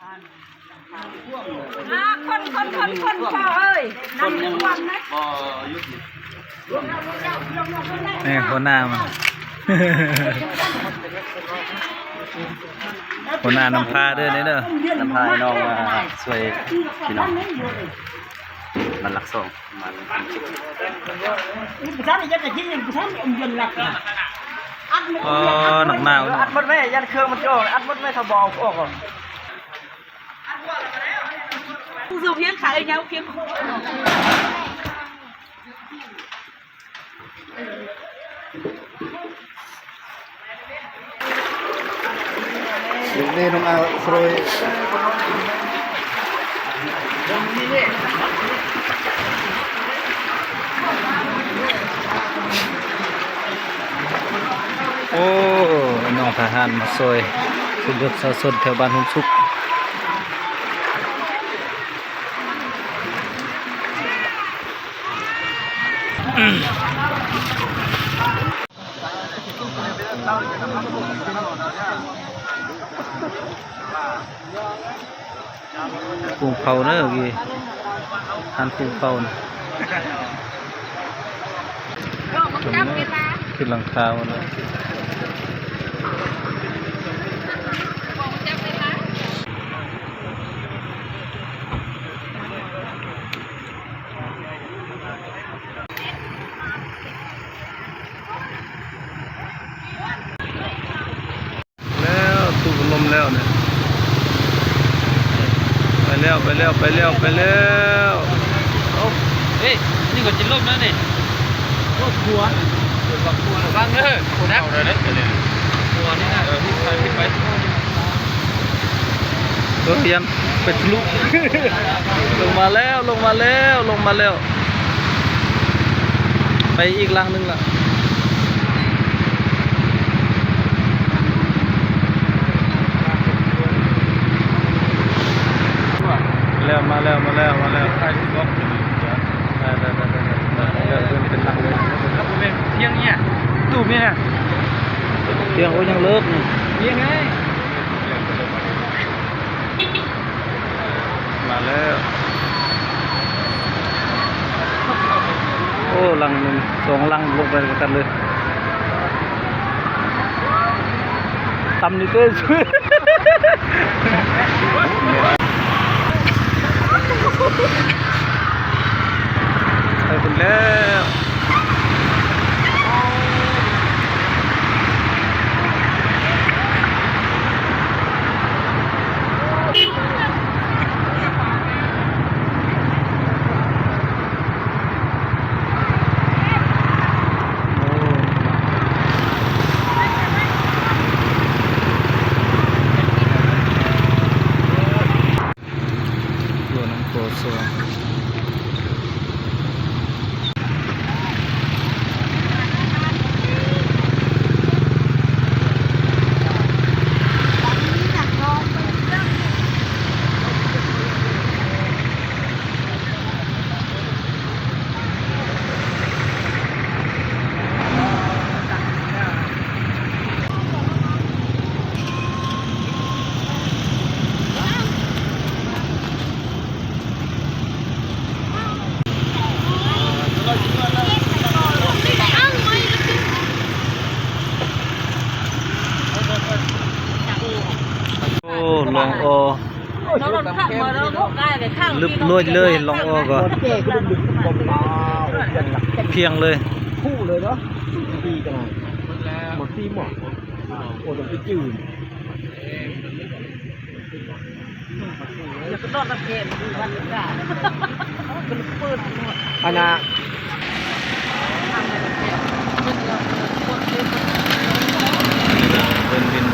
ອ່າ ຄົນ ຄົນ ຄົນ ຄົນ ພໍ່ເອີຍ ນ້ຳຖ້ວມນະ ບໍ່ຢຸດ. ນີ້ຫົວໜ້າມັນ ຫົວໜ້ານຳພາເດີນີ້ເດີ ນຳພານ້ອງມາຊ່ວຍພີ່ນ້ອງ ມັນລັກສອງ ມັນ ອໍ ໜັກໜາວເນາະ ອັດໝົດແມ່ ຢ້ານເຄື່ອງມັນຊິອອກ ອັດໝົດແມ່ ຖ້າບໍ່ເອົາອອກ. ໂອ້ ນ້ອງທະຫານມາຊ່ວຍ ຊ່ວຍເຫຼືອປະຊາຊົນແຖວບ້ານໂຮນສຸກ. ກຸງເຜົາເດີ ກີ້ ຮ້ານກຸງເຜົານະ ຂຶ້ນຫຼັງຄາພຸ້ນນະ. ແລ້ວ ຕູ້ລົມແລ້ວນີ້ ໄປແລ້ວ ໄປແລ້ວ ໄປແລ້ວ ໄປແລ້ວ. ໂອ້ ເອີຍ ນີ້ກໍຊິລົມແລ້ວນີ້. ໂອ້ ຂົວ ລະວັງເດີ ຂົວໜັກເດີ ຂົວນີ້ນະ ເອີ ໄປ ໄປ. ເອີ ຢ້ານໄປທະລຸ ລົງມາແລ້ວ ລົງມາແລ້ວ ລົງມາແລ້ວ ໄປອີກຫຼັງໜຶ່ງລະ. ແລ້ວ ມາແລ້ວ ມາແລ້ວ ມາແລ້ວ. ໄດ້ ໄດ້ ໄດ້ ໄດ້ ເປັນຫຼັງເລີຍ ທຽງນີ້ ຕູບນີ້ນະ ທຽງ. ໂອ້ ຍັງເລີກນະ ທຽງໄງ. ມາແລ້ວ ໂອ້ ຫຼັງໜຶ່ງ ສອງຫຼັງລົງໄປນຳກັນເລີຍ. ຕຳນີ້ເຕີ ໄປພຸ້ນແລ້ວ. ໂອ້ ລ່ອງອໍ ລຶບໂລດເລີຍ ລ່ອງອໍກໍພຽງເລີຍ ອັນນ່າ ເພິ່ນບິນ